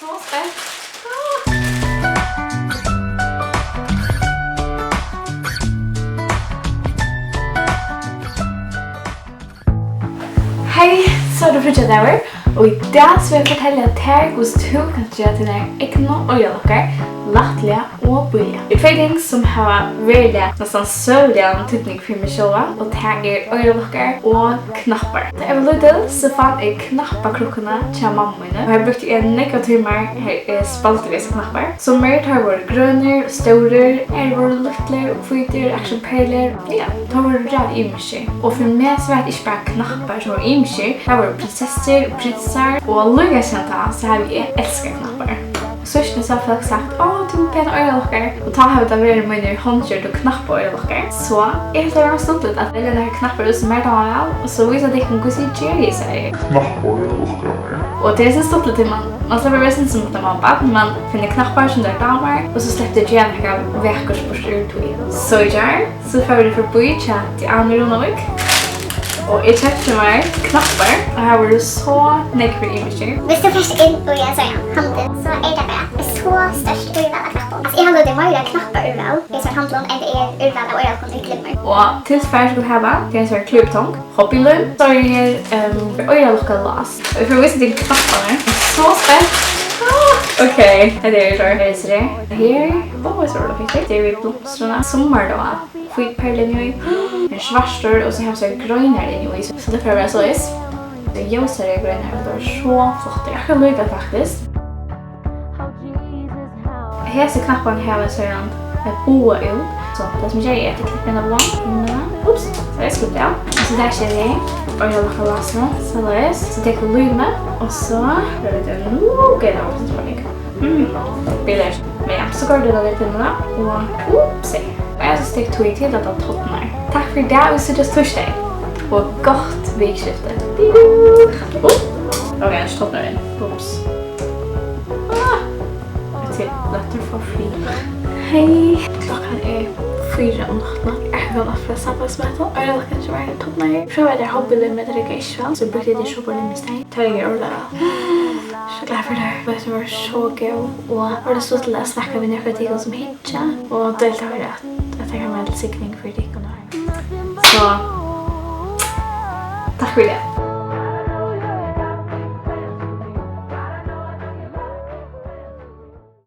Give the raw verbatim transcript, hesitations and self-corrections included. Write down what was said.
So spent. Ah. Hey, so er tað fríggjadagur, og í dag so vil eg fortelja tær, hvussu tú kanst gera tínar egnu oyralokkar lættliga og bíliga. Tað eru tvey ting, sum hava veruliga, næstan søguligan týdning fyri meg sjálva, og tað er oyralokkar og knappar. Tá eg var lítil, so fann eg knappakrukkuna hjá mammu míni, og har brúkti eg nógvar tímar, har eg spældi við hesar knappar. Summir, teir vóru grønir og stórir, aðrir vóru lítlir og hvítir, akkurát sum perlur. Ja, teir vóru ræðuliga ymiskir. Og fyri meg, so var tað ikki bara knappar, sum vóru ymiskir, tað vóru prinsessur og prinsar, og líka síðan tá, so havi eg elskað knappar. Síðst nú, so hava fólk sagt: "Ó, tú hevur pænar oyralokkar." Og tá hava tað verið mínir hondgjørdu knappaoyralokkar. So eg helt, tað var stuttligt at velja nakrar knappar út, sum mær dámar væl, og so vísa tykkum, hvussu eg geri hesar knappaoyralokkar. Og tað er so stuttligt, tí mann, mann sleppur at vera sindur sum at mann var barn, mann finnur knappar, sum tær dámar, og so sleppur tú at gera nakað vakurt burtur úr tí. So í gjár, so fór eg forbí hjá Dianu í Runavík, og eg keypti mær knappar, og har vóru so nógvir ymiskir. Viss tú fert inn í ein sovorðnan handil, so er tað bara so stórt úrval av knappum. Altso, eg haldi, tað er meira knappaúrval í sovorðnum handlum, enn tað er úrval av oyralokkum í glimmur. Og tilfarið, sum vit hava, tað er ein sovorðin klípitong, hobbylím, so er her, ehm, oyralokkalás. Og eg fari at vísa tykkum knapparnar. Eg eri so spent. Ah, ok, hetta er so, hetta er her. Ó, eg sá tað fint. Tað er við blomstrunum. Summar, tá. Hvít perla inni í. Ein svartur, og so hava teir greinar inni í, so, so tað fer at vera soleiðis. Tað eru ljósareyðar greinar, og tað er so flott. Akkurát líka, faktiskt. Hesir knapparnir hava ein sovorðnan, eh, boga út. So, tað sum eg geri, er, at eg klippi henda bogan, hinna. Ups, so er skrutt av. Og so har seti eg oyralokkalásin, soleiðis. So tekur tú límið, og so, eg veit ikki, nú ger eg tað, spurning. Mm. Bílar. Men ja, so koyrir tú tað í pinnuna og upsi. Og eg skal stekka tíð til at tað tornar. Takk fyri í dag, vit síggjast týsdagin. Og gott vikuskifti. Upp. Ok, hann tornar inn. Ups. Ah. Til lættur for free. Hey. Klokkan er fýra um náttina. Eg havi gott fyri samfelagsmøti. Oyralokkarnir hjá mær torna. Eg prøvaði tær hobbylím, men tað riggaði ikki væl, so brúkti eg tær sovorðnar lim í staðin. Tær rigga ordiliga væl. So glað fyri tær. Tær vóru so góðar. Og var tað stuttligt at snakka við nøkur av tykkum sum hyggja. Og deila við, at, at tað kann vera til signing fyri tykkum. So, takk fyri tað.